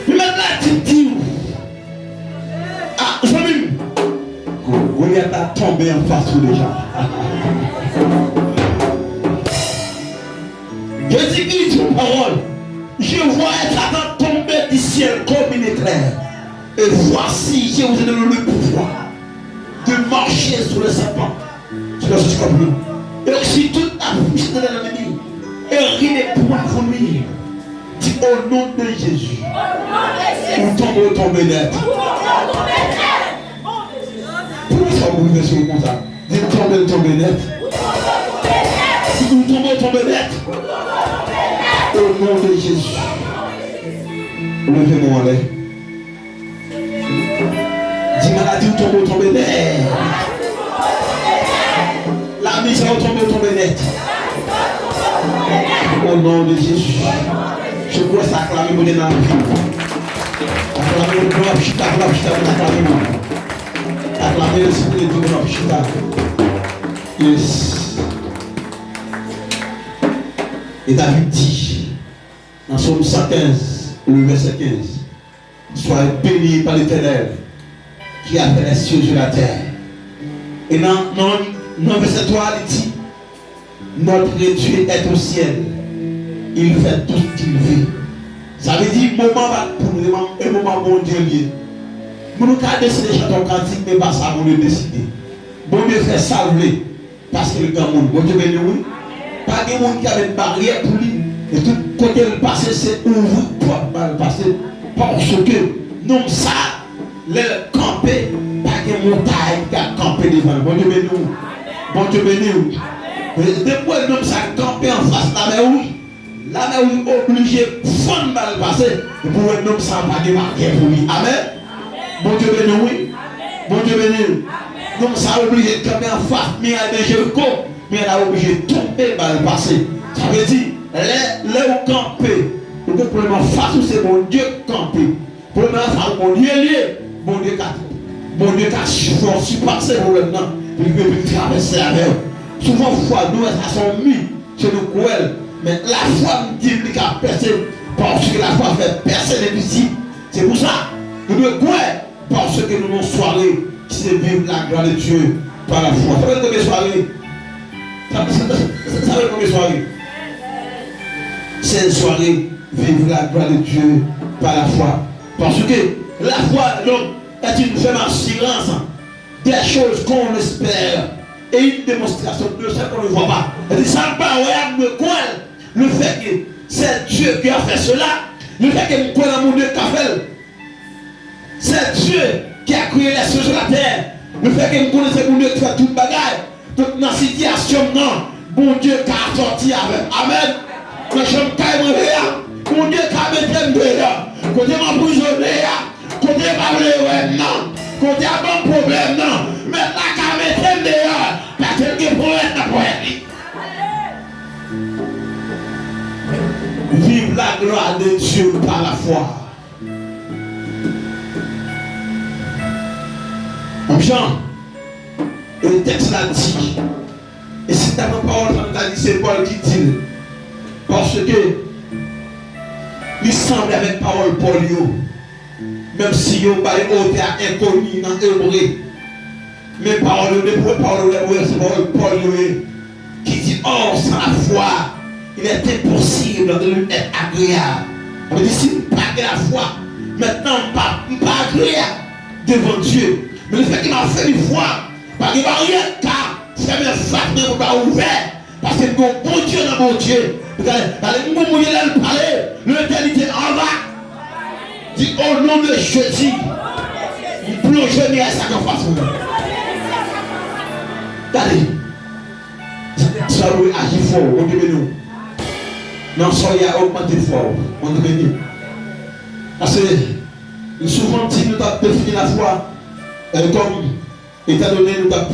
Li mèt la di, di w. Ah, zanmi m. Go-, Golyat la tonbe anfas ou deja. Jezi ki di yon pawòl. Je voyais Satan tomber du ciel comme une éclair. Et voici, je vous ai donné le pouvoir de marcher sur les serpents, sur les scorpions, et sur toute la puissance de l'ennemi, et rien ne pourra vous nuire. Di, au nom de Jésus. Ou tonbe, ou tonbe nèt. Poukisa w boulvèse w konsa? Di, tonbe, tonbe nèt. Di, tonbe, tonbe nèt. Au nom de Jésus. Leve men w anlè. Di, maladi w tonbe, w tonbe nèt. Lamizè w tonbe, w tonbe nèt. Au nom de Jésus. Je crois sa aklame Bondye nan lavi w. Aklame Bondye, w ap chita, w ap chita, w ap aklame Bondye. Aklame Lespri de Dye, w ap chita. Yes. E David di, nan Sòm san kenz, le vèsè kenz, Soyez bénis par l'Éternel, qui a fait les cieux et la terre. E nan, nan, nan vèsè twa a, li di, Notre Dieu est au ciel, il fait tout ce qu'il veut. Sa vle di, moman pa pou nou, e moman Bondye l ye. Moun ka deside chante yon kantik, men pa sa Bondye deside. Bondye fè sa l vle. Paske l granmoun. Bondye beni w, wi. Pa gen moun ki ka met baryè pou li. E tout kote l pase, se ouvri pòt ba l pase. Paske nonm sa, lè l kanpe, pa gen montay ki ka kanpe devan l. Bondye beni w. Bondye beni w. E depi w wè nonm sa kanpe anfas lamè, wi. Lamè wi oblije fann ba l pase, epi w wè nonm sa a pa gen baryè pou li. Amèn. Bondye beni w, wi. Bondye beni w. Nonm sa a oblije kanpe anfas miray de Jeriko, miray la oblije tonbe ba l pase. Sa vle di, lè, lè w kanpe, ou gen pwoblèm anfas ou, se Bondye k kanpe. Pwoblèm anfas ou, Bondye l ye, Bondye ka, Bondye ka fè w sipase pwoblèm nan, epi, epi travèse avè w. Souvan fwa, nou wè sa se yon mi. Se nou k wè l. Men lafwa m di m li ka pèse, paske lafwa fè pèse lenvizib. Se pou sa, nou dwe kwè, paske nou nan sware ki se viv la gloire de Dieu par la foi. Sa vle di premye sware. Sa, sa, sa, sa vle di premye sware. Se sware viv la gloire de Dieu par la foi. Paske la foi, donc, est une ferme assurance des choses qu'on espère et une démonstration de celles qu'on ne voit pas. Li di sa m pa wè a, m dwe kwè l. Le fait que c'est Dieu qui a fait cela, le fait que m kwè nan Bondye k ka fè l, c'est Dieu qui a créé les cieux sur la terre, le fait que m konnen se Bondye ki fè tout bagay, donk nan sitiyasyon m nan, Bondye ka sòti avè m. Amèn. Nan chanm kay mwen ye a, Bondye ka mete m deyò. Kote m anprizone a, kote yo pa vle wè m nan, kote y ap ban m pwoblèm nan, Mèt la ka mete m deyò, paske l gen ponyèt nan ponyèt li. Vive la gloire de Dieu par la foi. Menm jan e tèks la di, e si ta pran pawòl sa m ta di se Pòl ki di l, paske li sanble avèk pawòl Pòl yo. Menm si yo bay otè a enkoni nan ebre, men pawòl yo, depi w wè pawòl yo, w wè se pawòl Pòl yo ye, ki di, or, sans la foi, il est impossible de lui être agréable. Sa vle di, si m pa gen lafwa, mentnan m pa, m pa agreyab devan Dye. Men lefètke m ap fè li fwa, pa gen baryè k ka fèmen fas mwen pou l pa ouvè. Paske m gen yon Bondye nan Bondye. Gade, gade, m gen yon Bondye lè l pale, letènite anba. Di, o non de Jezi, m plonje miray sa k anfas mwen. Gade, sa dwe aji fò, Bondye beni w. Nan soyè a ogmante fwa w, Bondye beni w. Paske, m souvan di nou t ap defini lafwa, e, kòm Etandone nou t ap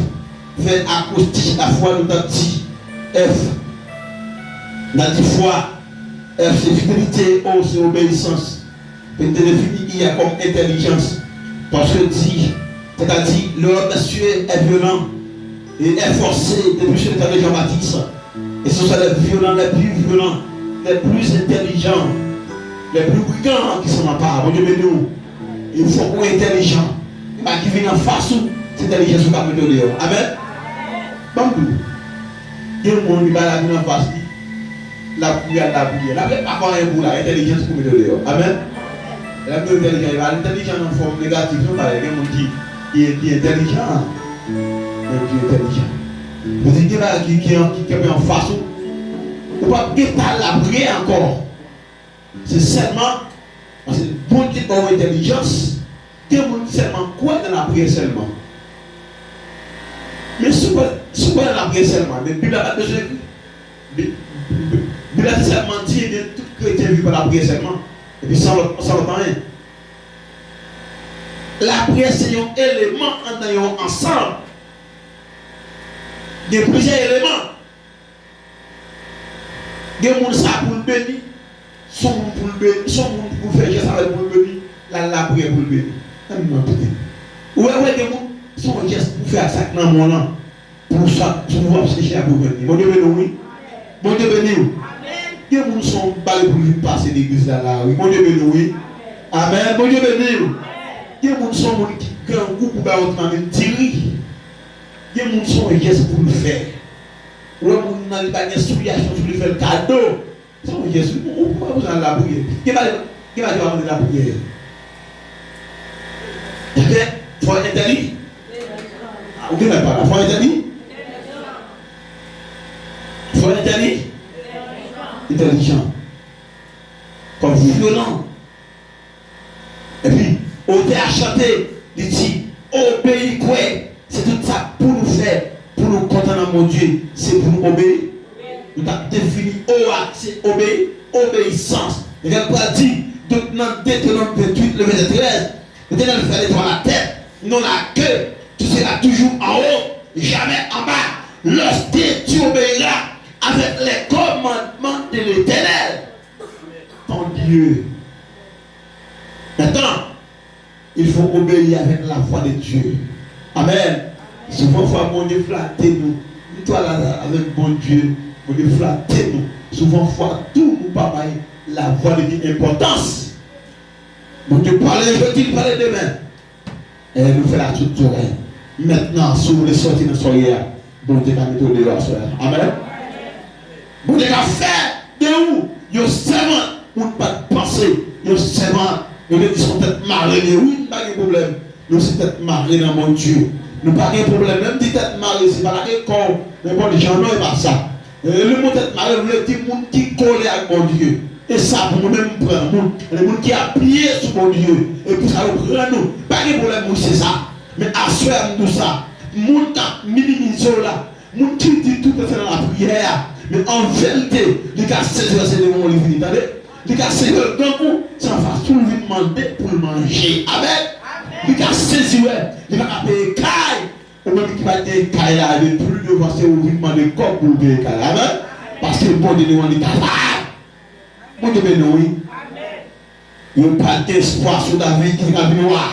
fè akwostich lafwa, nou t ap di F. N a di fwa, F se fidelite, O se obeyisans. E n te defini I a kòm entèlijans. Paske di, sètadi, le homme est sué, est violent, et est forcé depuis le temps de Jean-Baptiste. Et ce sont les violents, les plus violents, les plus intelligents, les plus brigands qui sont là-bas. Bondye beni w. E fòk ou entèlijan. E pa ki vin anfas ou, se entèlijans ou k ap mete w deyò. Amèn? Ban m di w, gen moun ki pa la vin anfas li, l ap priye, l ap priye. L ap fè pa fè anyen pou la, entèlijans pou mete w deyò. Amèn? Lè m di entèlijan, e pa entèlijan nan fòm negatif, non, paske gen moun ki, ki, ki entèlijan, men ki entèlijan. Paske gen bagay ki, ki, ki kanpe anfas ou, ou p ap gen tan lapriyè ankò. Se sèlman, paske Bondye ba w entèlijans, gen moun ki sèlman kwè nan lapriyè sèlman. Men si w kwè, si w kwè nan lapriyè sèlman, men Bib la pa t bezwen ekri. Bi-, Bi-, Bib la te sèlman di, ebyen, tout kretyen viv pa lapriyè sèlman. Epi san lòt, san lòt anyen. Lapriyè se yon eleman anndan yon ansanm. Gen plizyè eleman. Gen moun sa pou l beni, s on moun pou l beni, s on moun pou l fè jès avè l pou l beni, l al lapriyè pou l beni. Ann nou koute. Ou wè, ou wè gen moun, s on jès pou fè ak sa k nan men w lan, pou sa, pou w ap chèche a pou w jwenn li. Bondye beni w, wi. Bondye beni w. Gen moun s on bal pou l vin pase legliz la, la, wi. Bondye beni w, wi. Amèn. Bondye beni w. Gen moun s on moun ki grangou pou bay yon ti mamit diri. Gen moun s on jès pou l fè. Ou wè moun nan li pa gen soulye, achte yon soulye, fè l kado. Se yon jès, wi. Ou, ou pa bezwen al lapriyè. Gen pa, gen pa, gen pa mande lapriyè. Dakò? Fò entèli-, ah, ou gen lè pa la. Fò entèli-, fò entèli-, entèlijan. Kòm vyolan. Epi, otè a chante, li di, obeyi, kwè, se tout sa pou nou fè, pou nou kontan nan Bondye, se pou nou obeyi. Nou t ap defini O a, se obeyi, obeyisans. Letènèl pral di, donk nan Detewonòm venntuit, le vèsè trèz, Letènèl fait l'étoile la tête, non la queue, tu seras toujours en haut, jamais en bas, lorsque tu obéiras avec les commandements de l'Éternel, ton Dieu. Maintenant, il faut obéir avec la voix de Dieu. Amen. Souvan fwa Bondye flate nou. Nou twa la avèk Bondye, Bondye flate nou. Souvan fwa tou, nou pa bay lavwa li gen enpòtans. Bondye pale jodi, li pale demen. E nou fè l a tout zòrèy. Mentnan, si w vle sòti nan sa w ye a, Bondye ka mete w deyò aswè a. Amèn. Bondye ka fè de ou yon sèvant moun pa t panse, yon sèvant. Yo te di se yon tèt mare li ye. Wi, m pa gen pwoblèm. Nou se tèt mare nan Bondye. Nou pa gen pwoblèm. Lè m di tèt mare, se pa lage kò w nenpòt jan non, e pa sa. E, le mo tèt mare vle di moun ki kole ak Bondye. E sa pou mwen menm m pran moun, moun ki apiye sou Bondye. E pou sa yo pran nou. Pa gen pwoblèm, wi, se sa. Men aswè a m di w sa. Moun k ap minimize w la, moun ki di tout se nan lapriyè a, men an verite, li ka sezi wè se devan w li vini, tande. Li ka sezi wè gang ou, se anfas ou l vin mande pou l manje. Amèn. Li ka sezi wè, li pa ka peye kay, ou menm ki pa t gen kay la, epi pli devan se ou vin mande kòb pou l peye kay la. Amèn. Paske Bondye nou an li kapab. Bondye beni w, wi. Yo pa t gen espwa sou David ki te ka vin wa.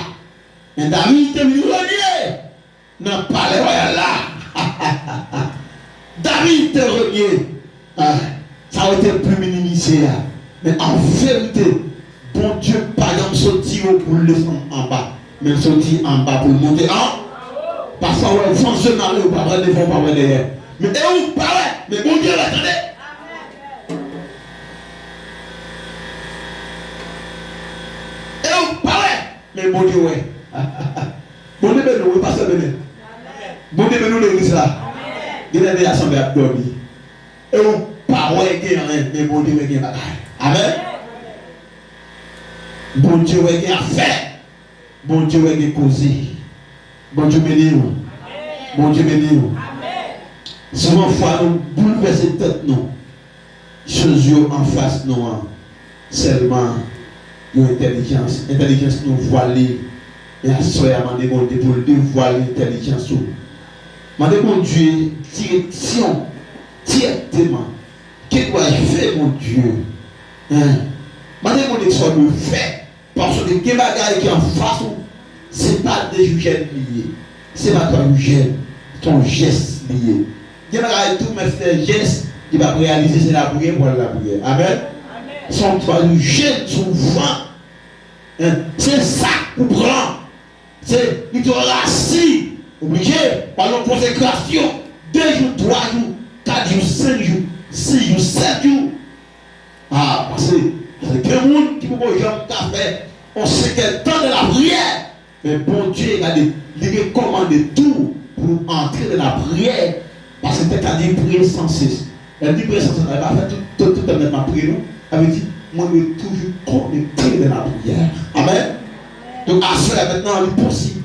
Men David te vin renye nan palè wayal la. David te renye. Ah, sa yo te pli minimize a. Men an verite, Bondye pa janm soti wo pou l desann anba. Men l soti anba pou l monte an. Pafwa w wè van se mare, ou pa wè devan, ou pa wè dèyè. Men e ou pa wè, men Bondye wè, tande. E ou pa wè, men Bondye wè. Bondye beni w, wi, pastè Benet. Bondye beni w, legliz la. Genlè de asanble ap dòmi. E ou pa wè gen anyen, men Bondye wè gen bagay. Amèn. Bondye wè gen afè. Bondye wè gen koze. Bondye beni w. Bondye beni w. Souvan fwa nou boulvèse tèt nou. Choz yo anfas nou an sèlman yon entèlijans. Entèlijans nou vwale. Men aswè a, mande Bondye pou l devwale entèlijans ou. Mande Bondye direksyon dirèkteman. Que dois-je faire, mon Dieu? Hein? Mande Bondye sa w dwe fè. Paske gen bagay ki anfas ou, se pa de jou jèn li ye. Se pa twa jou jèn, se yon jès li ye. Gen bagay tou, men fè jès, li p ap reyalize se lapriyè pou al lapriyè. Amèn. Se yon twa jou jèn, se yon van. Hein? Se sa k pou pran. Se, li te rasi, oblije, pa nan konsekrasyon, de jou, twa jou, kat jou, senk jou, sis jou, sèt jou. Ah, paske, paske gen moun ki poko janm ka fè yon senkèdtan de lapriyè. Men Bondye, gade, li rekòmande tou pou nou antre de lapriyè. Paske tèks la di, priye san ses. Lè l di priye san ses la, li pa fè tout, tout, tout tan nèt m ap priye, non. Sa vle di, mwen dwe toujou konekte de lapriyè. Amèn. Donk, aswè a, mentnan, li posib.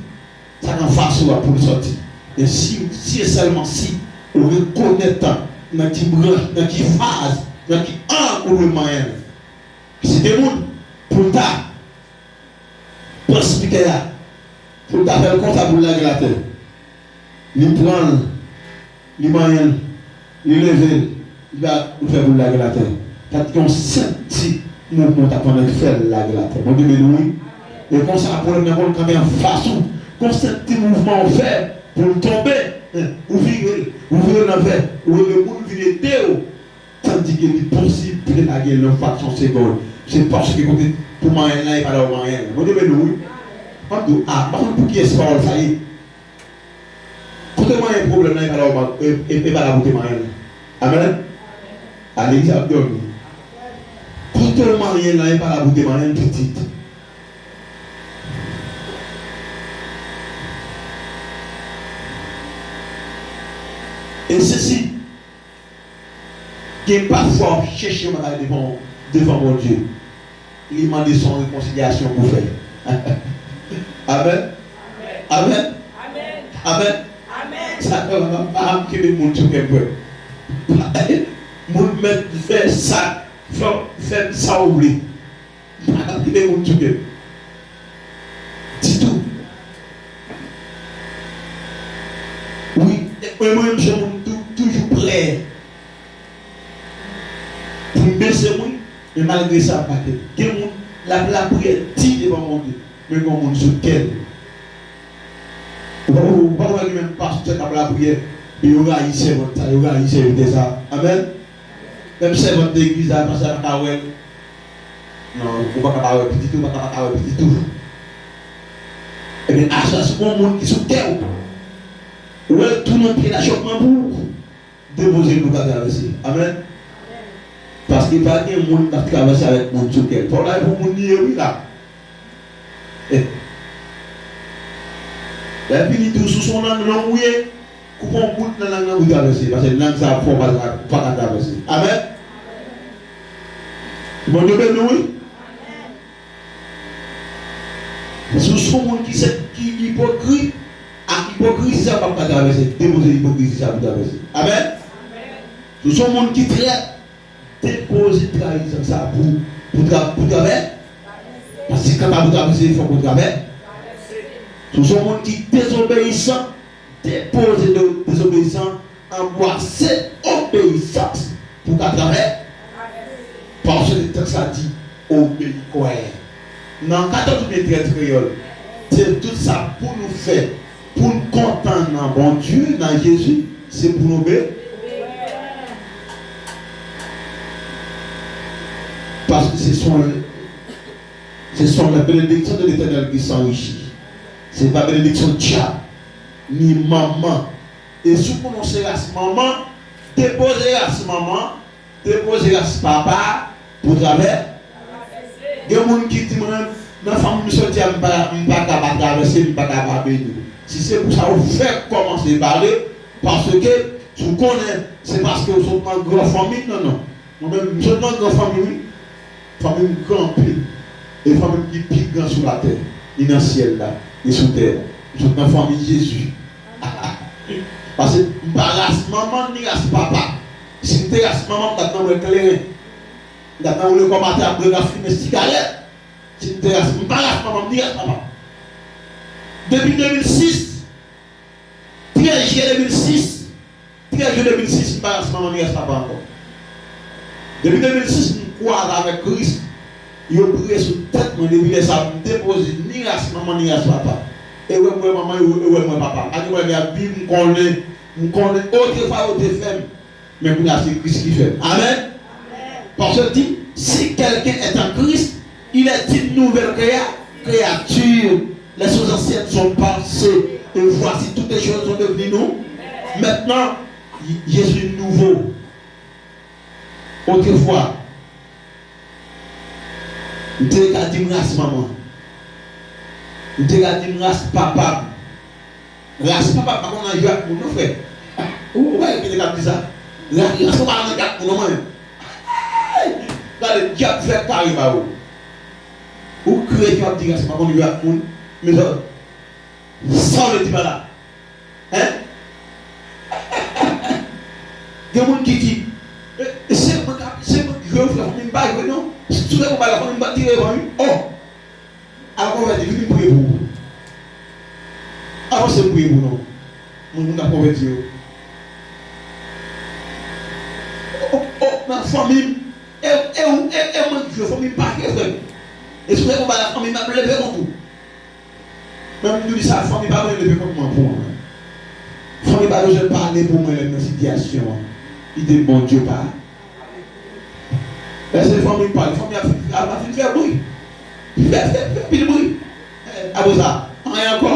Sa k anfas ou a pou l sòti. Men si, si e sèlman si ou rekonèt nan ki branch, nan ki faz, nan ki ang ou dwe manyen l. Si te moun, pou l ta pran spikè a, pou l ta fè l konsa pou l lage l atè. Li pran l, li manyen l, li leve l, li pa pou l fè pou l lage l atè. Sa t gen yon senp ti mouvman w t ap fè ann fè l lage l atè. Bondye beni w, wi. E konsa, pwoblèm nan konn kanpe anfas ou. Gon senp ti mouvman w fè pou l tonbe, ou vire l, ou vire l anvè, ou rele moun vin ede w. Tandike li posib pou te lage l yon fraksyon segonn. Se paske kote pou manyen l la, e pa la w manyen l. Bondye beni w, wi. Ann di w, a, m pa konn pou kiyès pawòl sa ye. Kote w manyen pwoblèm la, e pa la w man-, e, e, e pa la pou te manyen l. Amèn? A, legliz ap dòmi. Kote w manyen l la, e pa la pou te manyen l, pitit. E sesi, Gen pafwa w ap chèche yon bagay devan, devan Bondye. Li mande se yon rekonsilyasyon pou fè. Amèn. Amèn. Amèn. Sa fè m pa janm kenbe moun sou kè m, frè. Moun mèt fè sa, fè, fè m sa w vle. M pa ka kite moun sou kè m. Ditou. Wi, e mwen menm, se moun tou, toujou prè pou m bese mwen, men malgre sa, m pa kite. Gen moun, l ap lapriyè di devan Bondye, men gen moun sou kè l. Ou pa, ou pa wè gen menm pastè k ap lapriyè, e yo rayi sèvant sa, yo rayi sèvitè sa. Amèn. Menm sèvant legliz la, pastè a pa ka wè l. Non, ou pa ka pa wè pitit ou, ou pa ka pa wè pitit ou. Ebyen, aswè a, si gon moun ki sou kè w, ou wè l tou nan pye l, achòkman pou ou, depoze l pou w ka travèse. Amèn. Paske pa gen moun k ap travèse avèk moun sou kè l. Fò w la pou moun li ye, wi, la. Eh. Lè fini di w sou son lang long ou ye, koupe yon bout nan lang nan pou travèse. Paske lang sa ap fè w pa tra-, pa ka travèse. Amèn. Bondye beni w, wi. Si w son moun ki se, ki ipokrit, ak ipokrizi sa w p ap ka travèse. Depoze ipokrizi sa pou travèse. Amèn. Si w son moun ki trèt, depoze trayizan sa pou, pou tra-, pou travè-, paske kanta pou travèse, fòk ou travè-, si w se yon moun ki dezobeyisan, depoze de-, dezobeyisan, anbwase obeyisans pou ka travè-, paske tèks la di, obeyi, kwè. Nan katòz oubyen trèz kreyòl, se tout sa pou nou fè, pou n kontan nan Bondye, nan Jezi, se pou nou be-, paske se son, ce sont les bénédictions de l'Éternel qui s'enrichit. Se pa benediksyon dyab, ni manman. E si w konnen w se ras manman, depoze ras manman, depoze ras papa pou travè-. Gen moun ki di mwen, nan fanmi m soti a, m pa, m pa ka pa travèse, m pa ka pa beni. Si se pou sa, ou fèk kòmanse pale, paske si w konnen se paske w sot nan gran fanmi, non, non. Mwen menm, m sot nan gran fanmi, wi. Fanmi m gran anpil. E fanmi m ki pi gran sou latè. Li nan syèl la, li sou tè a. M sot nan fanmi Jezi. Paske m pa ras manman ni ras papa. Si m te ras manman, m t ap nan bwè kleren. M t ap nan woule kò m atè ap bwè, ap fimen sigarèt. Si m te ras, m pa ras manman m ni ras papa m. Depi de mil sis, trèz jiyè de mil sis, trèz jiyè de mil sis, m pa ras manman ni ras papa ankò. Depi de mil sis, m kwaze avèk Kris. Yo priye sou tèt mwen. Depi lè sa a, m depoze ni ras manman ni ras papa. E wè m wè manman, e wè m wè papa. M pa gen pwoblèm, y ap viv, m konnen, m konnen otrefwa yo te fè m. Men kounye a se Kris ki fè m. Amèn. Paske l di, si quelqu'un est en Christ, il est une nouvelle créa-, créature. Les choses anciennes sont passées. Et voici, toutes les choses sont devenues nou. Maintenant, je suis nouveau. Otrefwa, m te ka di m ras manman. M te ka di m ras papa m. Ras papa m pa konn nan jwe ak moun non, frè. Ou, ou pa repete k ap di sa? Ras, ras papa m nan jwe ak moun non, mwen. Gade, dyab fè kare ba ou. Ou kreye w ap di ras pa konn jwe ak moun. Mezanmi, sa w vle di pa la? Hein? Gen moun ki di, "E, e se mwen k ap, se mwen k jwe, frè, fanmi m pa jwe non. Si w fè konba la, fanmi m pa tire fanmi m." Oh! Al konvèti, vini m priye pou ou. Avanse m priye pou ou non. Moun, moun k ap konvèti yo. Oh, oh, oh, nan fanmi m. E, e, e, e mwen k jwe, fanmi m pa jwe, frè m. E si w fè konba la, fanmi m ap leve kont ou. Men m di w sa, fanmi pa bezwen leve kont mwen pou mwen. Fanmi pa bezwen pale pou mwen lè m nan sitiyasyon an. Kite Bondye pale. Lèse fanmi pale, fanmi ap fin, ap, ap fin fè bri. Fè, fè, fè pil bri. Eh, apre sa, anyen ankò.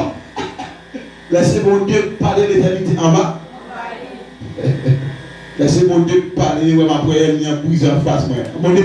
Lèse Bondye pale, letènite anba. Lèse Bondye pale, wè m ap wè ènmi an brize anfas mwen. Bondye